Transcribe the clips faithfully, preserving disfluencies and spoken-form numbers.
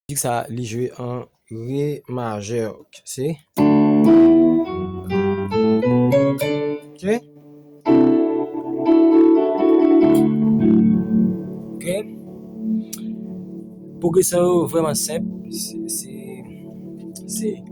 Mizik sa, li jwe an re majè. Se. Ok. Ok. Pwogresyon yo vrèman senp. Se, se, se.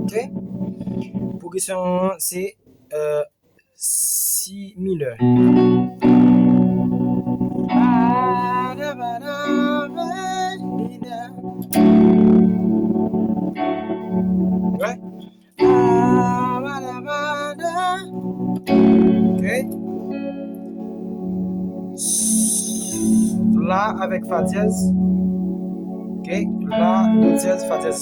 Ok. Ok. Pwogresyon an se, euh, si minè. Wè. Ok. La avèk fa dyèz. Ok. La, do dyèz, fa dyèz.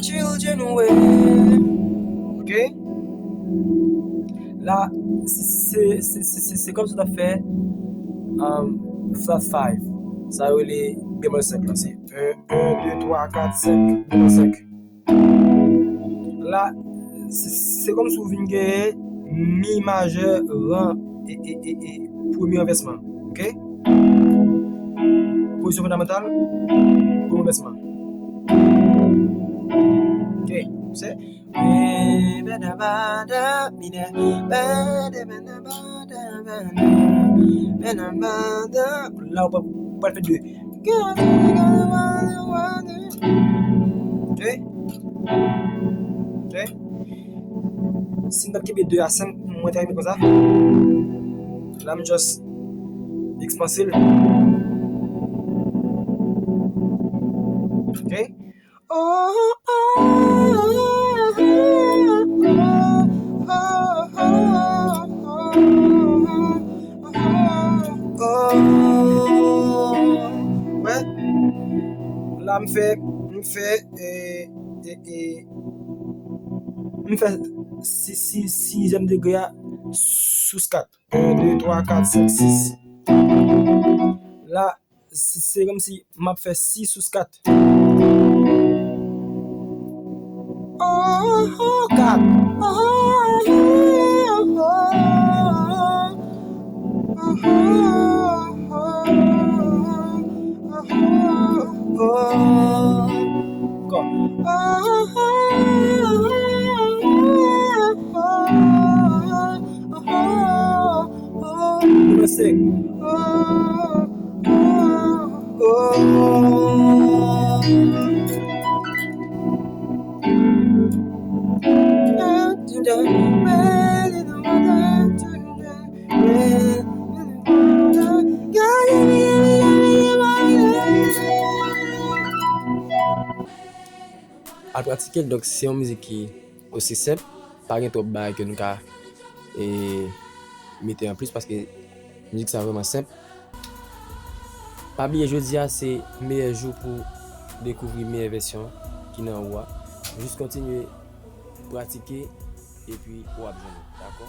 Children, wè. Ok. La, se, se, se, se, se, se kòm si w t ap fè, um, flat five. Sa yo rele bemòl senk la. Se en, en, de, twa, kat, senk, bemòl senk. La, se, se kòm si w vin genyen mi majè ran e, e, e, e premye ranvèsman. Ok? Pozisyon fondamantal, premye ranvèsman. Ok, se. La, ou pral, ou pral fè de. Ok. Ok. Si m t ap kenbe de a senk, mwen ta rive konsa. La, m just ekspanse l. Ok. Wè. La, m fè, m fè, e, e, e, m fè si, si, sizyèm degre a sou kat. En, de, twa, kat, senk, sis. La, se, se kòmsi m ap fè sis sou kat. Oh, kat. Ankò. Nimewo senk. Al pratike l, donk, se yon mizik ki osi senp, pa gen twòp bagay ke nou ka, e, mete anplis, paske mizik sa vrèman senp. Pa bliye, jodi a se meyè jou pou dekouvri meyè vèsyon ki nan ou a. Jis kontinye pratike, epi w ap jwenn li, dakò?